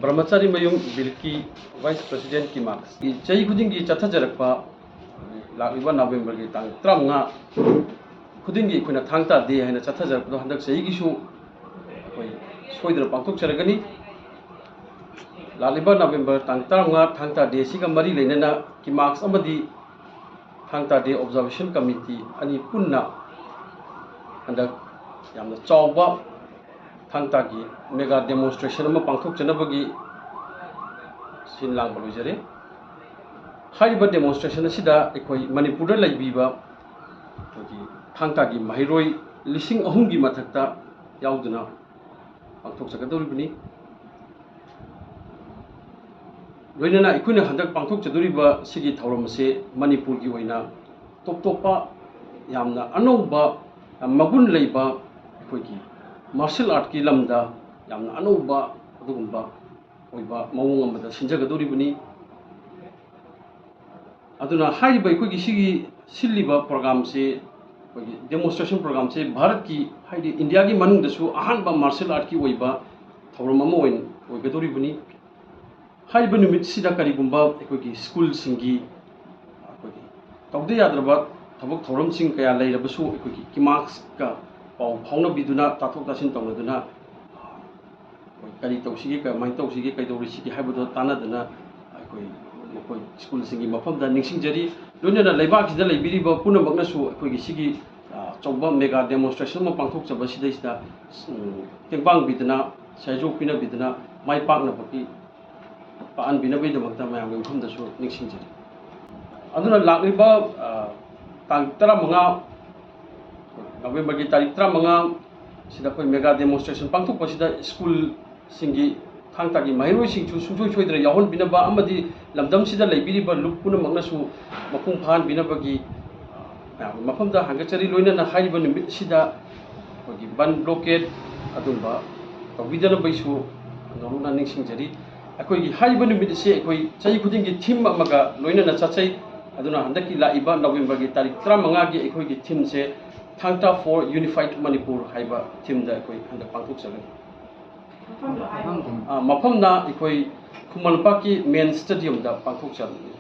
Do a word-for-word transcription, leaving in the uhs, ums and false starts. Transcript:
ꯕ꯭ꯔꯍꯃꯆꯥꯔꯤ ꯃꯌꯨꯝ ꯕꯤꯜꯀꯤ vice ꯄ꯭ꯔꯦꯁꯤꯗꯦꯟꯠꯀꯤ marks ꯆꯍꯤ ꯈꯨꯗꯤꯡꯒꯤ ꯆꯠꯊꯖꯔꯛꯄ, ꯂꯥꯛꯂꯤꯕ ꯅꯕꯦꯝꯕꯔꯒꯤ ꯇꯥꯡ ꯇꯔꯥꯃꯉꯥ ꯈꯨꯗꯤꯡꯒꯤ ꯑꯩꯈꯣꯏꯅ ꯊꯥꯡ ꯇꯥ ꯗꯦ ꯍꯥꯏꯅ ꯆꯠꯊꯖꯔꯛꯄꯗꯣ ꯍꯟꯗꯛ ꯆꯍꯤꯒꯤꯁꯨ ꯑꯩꯈꯣꯏ ꯁꯣꯏꯗꯅ ꯄꯥꯡꯊꯣꯛꯆꯔꯒꯅꯤ꯫ ꯂꯥꯛꯂꯤꯕ ꯅꯕꯦꯝꯕꯔ ꯇꯥꯡ ꯇꯔꯥꯃꯉꯥ ꯊꯥꯡ ꯇꯥ ꯗꯦꯁꯤꯒ ꯃꯔꯤ ꯂꯩꯅꯅ ꯀꯤꯃꯥꯛꯁ ꯑꯃꯗꯤ ꯊꯥꯡ ꯇꯥ ꯗꯦ ꯑꯣꯕꯖꯥꯔꯕꯦꯁꯟ ꯀꯃꯤꯇꯤ ꯑꯅꯤ ꯄꯨꯟꯅ ꯍꯟꯗꯛ ꯌꯥꯝꯅ ꯆꯥꯎꯕ ꯊꯥꯡ ꯇꯥꯒꯤ ꯃꯦꯒꯥ ꯗꯦꯃꯣꯟꯁꯇ꯭ꯔꯦꯁꯟ ꯑꯃ ꯄꯥꯡꯊꯣꯛꯆꯅꯕꯒꯤ ꯁꯤꯟ ꯂꯥꯡꯕ ꯂꯣꯏꯖꯔꯦ꯫ ꯍꯥꯏꯔꯤꯕ ꯗꯦꯃꯣꯟꯁꯇ꯭ꯔꯦꯁꯟ ꯑꯁꯤꯗ ꯑꯩꯈꯣꯏ ꯃꯅꯤꯄꯨꯔꯗ ꯂꯩꯕꯤꯕ ꯑꯩꯈꯣꯏꯒꯤ ꯊꯥꯡ ꯇꯥꯒꯤ ꯃꯍꯩꯔꯣꯏ ꯂꯤꯁꯤꯡ ꯑꯍꯨꯝꯒꯤ ꯃꯊꯛꯇ ꯌꯥꯎꯗꯨꯅ ꯄꯥꯡꯊꯣꯛꯆꯒꯗꯧꯔꯤꯕꯅꯤ꯫ ꯂꯣꯏꯅꯅ ꯑꯩꯈꯣꯏꯅ ꯍꯟꯗꯛ ꯄꯥꯡꯊꯣꯛꯆꯗꯧꯔꯤꯕ ꯁꯤꯒꯤ ꯊꯧꯔꯝ ꯑꯁꯤ ꯃꯅꯤꯄꯨꯔꯒꯤ ꯑꯣꯏꯅ ꯇꯣꯞ ꯇꯣꯞꯄ ꯌꯥꯝꯅ ꯑꯅꯧꯕ, ꯌꯥꯝ ꯃꯒꯨꯟ ꯂꯩꯕ ꯑꯩꯈꯣꯏꯒꯤ ꯃꯥꯔꯁꯦꯜ ꯑꯥꯔꯠꯀꯤ ꯂꯝꯗ ꯌꯥꯝꯅ ꯑꯅꯧꯕ ꯑꯗꯨꯒꯨꯝꯕ ꯑꯣꯏꯕ ꯃꯑꯣꯡ ꯑꯃꯗ ꯁꯤꯟꯖꯒꯗꯧꯔꯤꯕꯅꯤ꯫ ꯑꯗꯨꯅ ꯍꯥꯏꯔꯤꯕ ꯑꯩꯈꯣꯏꯒꯤ ꯁꯤꯒꯤ ꯁꯤꯜꯂꯤꯕ ꯄ꯭ꯔꯣꯒ꯭ꯔꯥꯝꯁꯤ, ꯑꯩꯈꯣꯏꯒꯤ ꯗꯦꯃꯣꯟꯁꯇ꯭ꯔꯦꯁꯟ ꯄ꯭ꯔꯣꯒ꯭ꯔꯥꯝꯁꯤ ꯚꯥꯔꯠꯀꯤ, ꯍꯥꯏꯗꯤ ꯏꯟꯗꯤꯌꯥꯒꯤ ꯃꯅꯨꯡꯗꯁꯨ ꯑꯍꯥꯟꯕ ꯃꯥꯔꯁꯦꯜ ꯑꯥꯔꯠꯀꯤ ꯑꯣꯏꯕ ꯊꯧꯔꯝ ꯑꯃ ꯑꯣꯏꯅ ꯑꯣꯏꯒꯗꯧꯔꯤꯕꯅꯤ꯫ ꯍꯥꯏꯔꯤꯕ ꯅꯨꯃꯤꯠꯁꯤꯗ ꯀꯔꯤꯒꯨꯝꯕ ꯑꯩꯈꯣꯏꯒꯤ ꯁ꯭ꯀꯨꯜꯁꯤꯡꯒꯤ ꯑꯩꯈꯣꯏꯒꯤ ꯇꯧꯗ ꯌꯥꯗ꯭ꯔꯕ ꯊꯕꯛ ꯊꯧꯔꯝꯁꯤꯡ ꯀꯌꯥ ꯂꯩꯔꯕꯁꯨ ꯑꯩꯈꯣꯏꯒꯤ ꯀꯤꯃꯥꯛꯁꯀ ꯄꯥꯎ ꯐꯥꯎꯅꯕꯤꯗꯨꯅ, ꯇꯥꯊꯣꯛ ꯇꯥꯁꯤꯟ ꯇꯧꯅꯗꯨꯅ, ꯑꯩꯈꯣꯏ ꯀꯔꯤ ꯇꯧꯁꯤꯒꯦ, ꯀꯃꯥꯏꯅ ꯇꯧꯁꯤꯒꯦ, ꯀꯩꯗꯧꯔꯤꯁꯤꯒꯦ ꯍꯥꯏꯕꯗꯣ ꯇꯥꯟꯅꯗꯅ ꯑꯩꯈꯣꯏ ꯃꯈꯣꯏ ꯁ꯭ꯀꯨꯜꯁꯤꯡꯒꯤ ꯃꯐꯝꯗ ꯅꯤꯡꯁꯤꯡꯖꯔꯤ꯫ ꯂꯣꯏꯅꯅ ꯂꯩꯕꯥꯛꯁꯤꯗ ꯂꯩꯕꯤꯔꯤꯕ ꯄꯨꯝꯅꯃꯛꯅꯁꯨ ꯑꯩꯈꯣꯏꯒꯤ ꯁꯤꯒꯤ, ꯑ, ꯑꯆꯧꯕ ꯃꯦꯒꯥ ꯗꯦꯃꯣꯟꯁꯇ꯭ꯔꯦꯁꯟ ꯑꯃ ꯄꯥꯡꯊꯣꯛꯆꯕ ꯁꯤꯗꯩꯁꯤꯗ, ꯎꯝ, ꯇꯦꯡꯕꯥꯡꯕꯤꯗꯅ, ꯁꯦꯜꯖꯣꯛ ꯄꯤꯅꯕꯤꯗꯅ ꯃꯥꯏ ꯄꯥꯛꯅꯕꯒꯤ ꯄꯥꯛꯍꯟꯕꯤꯅꯕꯒꯤꯗꯃꯛꯇ ꯃꯌꯥꯝꯒꯤ ꯃꯐꯝꯗꯁꯨ ꯅꯤꯡꯁꯤꯡꯖꯔꯤ꯫ ꯑꯗꯨꯅ ꯂꯥꯛꯂꯤꯕ, ꯑ, ꯇꯥꯡ ꯇꯔꯥꯃꯉꯥ, ꯅꯕꯦꯝꯕꯔꯒꯤ ꯇꯥꯔꯤꯛ ꯇꯔꯥꯃꯉꯥ ꯁꯤꯗ ꯑꯩꯈꯣꯏ ꯃꯦꯒꯥ ꯗꯦꯃꯣꯟꯁꯇ꯭ꯔꯦꯁꯟ ꯄꯥꯡꯊꯣꯛꯄꯁꯤꯗ ꯁ꯭ꯀꯨꯜꯁꯤꯡꯒꯤ ꯊꯥꯡ ꯇꯥꯒꯤ ꯃꯍꯩꯔꯣꯏꯁꯤꯡꯁꯨ ꯁꯨꯡꯁꯣꯏ ꯁꯣꯏꯗꯅ ꯌꯥꯎꯍꯟꯕꯤꯅꯕ ꯑꯃꯗꯤ ꯂꯝꯗꯝꯁꯤꯗ ꯂꯩꯕꯤꯔꯤꯕ ꯂꯨꯞ ꯄꯨꯝꯅꯃꯛꯅꯁꯨ ꯃꯄꯨꯡ ꯐꯥꯍꯟꯕꯤꯅꯕꯒꯤ, ꯑ, ꯃꯌꯥꯝꯒꯤ ꯃꯐꯝꯗ ꯍꯪꯒꯠꯆꯔꯤ꯫ ꯂꯣꯏꯅꯅ ꯍꯥꯏꯔꯤꯕ ꯅꯨꯃꯤꯠ ꯑꯁꯤꯗ ꯑꯩꯈꯣꯏꯒꯤ ꯕꯟ ꯕ꯭ꯂꯣꯀꯦꯠ ꯑꯗꯨꯝꯕ ꯇꯧꯕꯤꯗꯅꯕꯒꯤꯁꯨ ꯅꯧꯅ ꯅꯤꯡꯁꯤꯡꯖꯔꯤ꯫ ꯑꯩꯈꯣꯏꯒꯤ ꯍꯥꯏꯔꯤꯕ ꯅꯨꯃꯤꯠ ꯑꯁꯤ ꯑꯩꯈꯣꯏ ꯆꯍꯤ ꯈꯨꯗꯤꯡꯒꯤ ꯊꯤꯝ ꯑꯃꯒ ꯂꯣꯏꯅꯅ ꯆꯠꯆꯩ꯫ ꯑꯗꯨꯅ ꯍꯟꯗꯛꯀꯤ ꯂꯥꯛꯏꯕ ꯅꯕꯦꯝꯕꯔꯒꯤ ꯇꯥꯔꯤꯛ ꯇꯔꯥꯃꯉꯥꯒꯤ ꯑꯩꯈꯣꯏꯒꯤ ꯊꯤꯝꯁꯦ ꯊꯥꯡ ꯇꯥ for Unified Manipur ꯍꯥꯏꯕ ꯊꯤꯝꯗ ꯑꯩꯈꯣꯏ ꯍꯟꯗꯛ ꯄꯥꯡꯊꯣꯛꯆꯒꯅꯤ꯫ ꯑ, ꯃꯐꯝꯅ ꯑꯩꯈꯣꯏ ꯈꯨꯃꯟ ꯂꯝꯄꯥꯛꯀꯤ ꯃꯦꯟ ꯁ꯭ꯇꯦꯗꯤꯌꯝꯗ ꯄꯥꯡꯊꯣꯛꯆꯕꯅꯤ꯫